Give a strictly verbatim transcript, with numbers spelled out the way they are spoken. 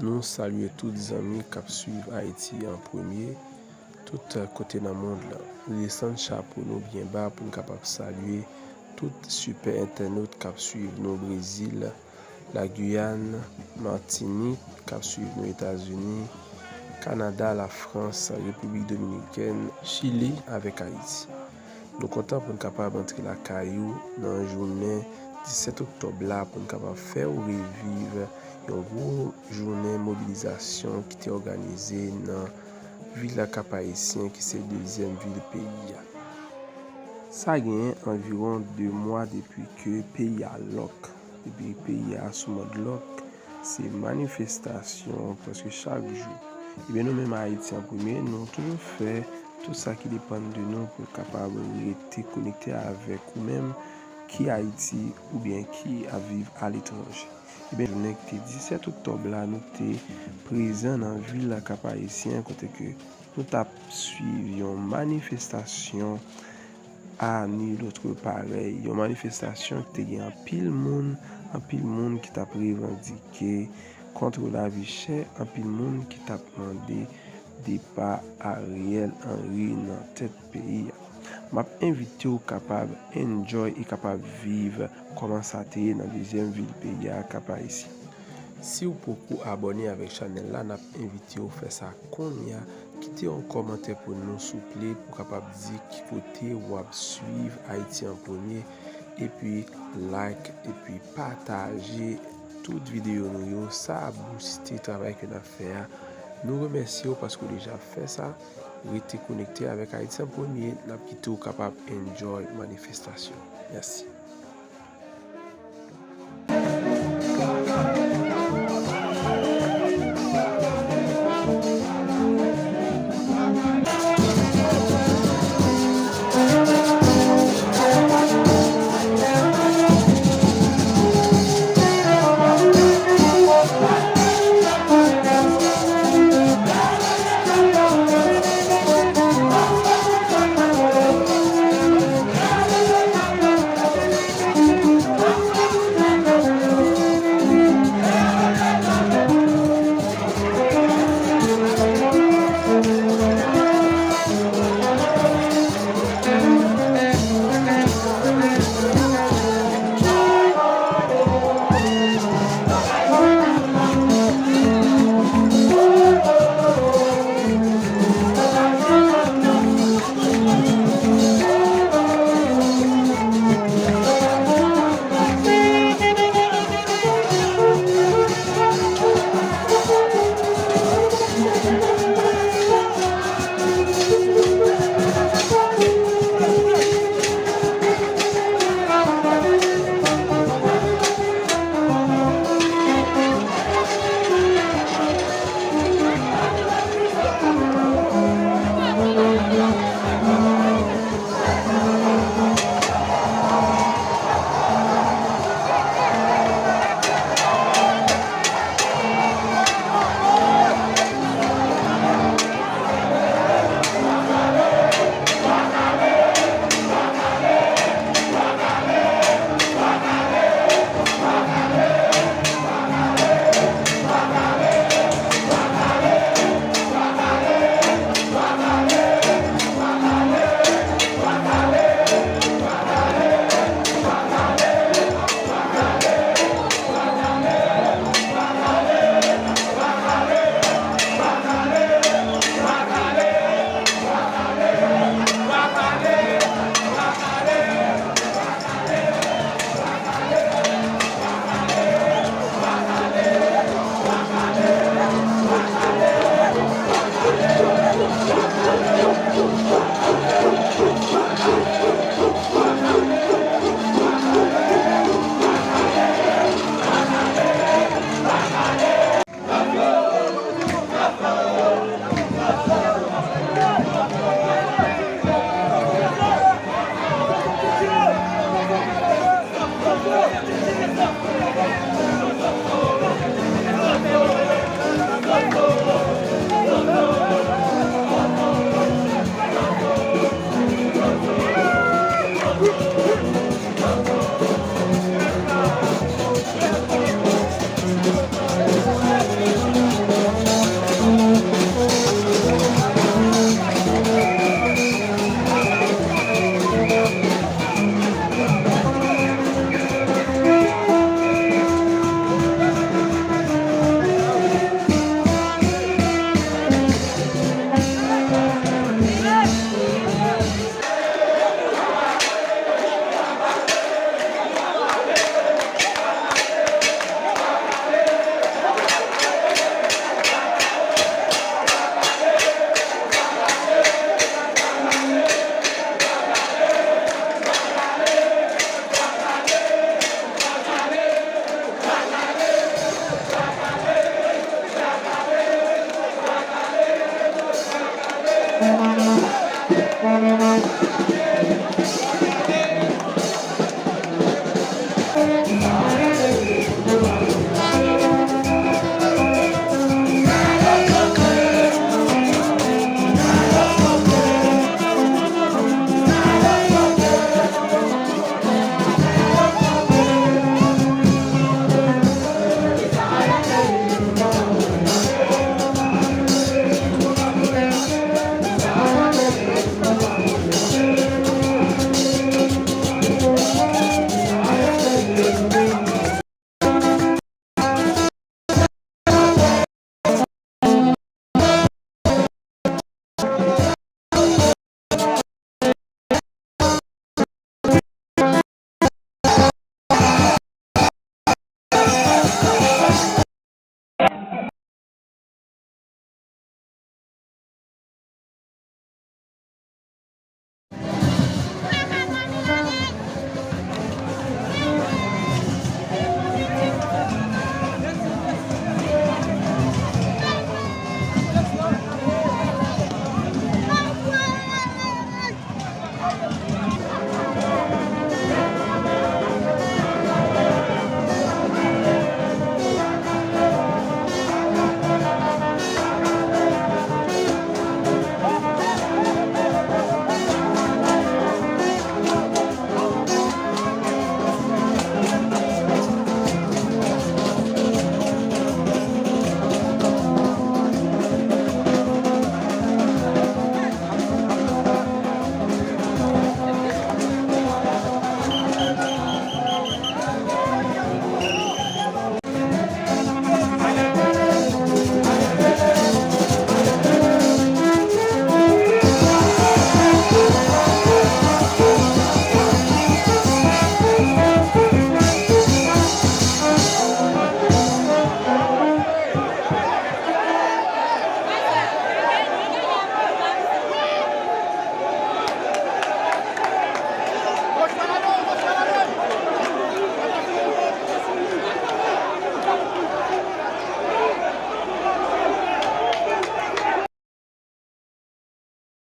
Nou salye tout zanmi k ap swiv Ayiti an premye, tout kote nan mond lan. Nou desann chapo nou byen ba pou n kapab salye tout sipè entènot k ap swiv nou Brezil, Lagiyàn, Matinik, k ap swiv nou Etazini, Kanada, Lafrans, Repiblik Dominikèn, Chili avèk Ayiti. Nou kontan pou n kapab antre lakay ou nan jounen disèt oktòb la pou n kapab fè w reviv yon gwo jounen mobilizasyon ki te òganize nan vil Kap Ayisyen ki se dezyèm vil peyi a. Sa genyen anviwon de mwa depi ke peyi a lòk, depi peyi a sou mòd lòk, se manifestasyon prèske chak jou. Ebyen, nou menm Ayiti an premye, nou toujou fè tout sa ki depann de nou pou n kapab rete konekte avèk ou menm ki Ayiti oubyen ki ap viv aletranje. Ebyen, jounen ki te disèt oktòb la, nou te prezan nan vil Kap Ayisyen kote ke nou t ap swiv yon manifestasyon à nul autre pareil, yon manifestasyon ki te gen anpil moun, anpil moun ki t ap revandike kont lavi chè, anpil moun ki t ap mande depa Ariel Henry nan tèt peyi a. M ap envite w kapab enjoy e kapab viv kòman sa te ye nan dezyèm vil peyi a, Kap Ayisyen. Si w poko abòne avèk chanèl la, n ap envite w fè sa kounye a. Kite yon kòmantè pou nou, souple, pou kapab di ki kote w ap swiv Ayiti an premye. Epi like, epi pataje tout videyo nou yo. Sa ap booste travay ke n ap fè a. Nou remèsye w paske w deja fè sa. Rete konekte avèk Ayiti an premye. N ap kite w kapab enjoy manifestasyon. Mèsi.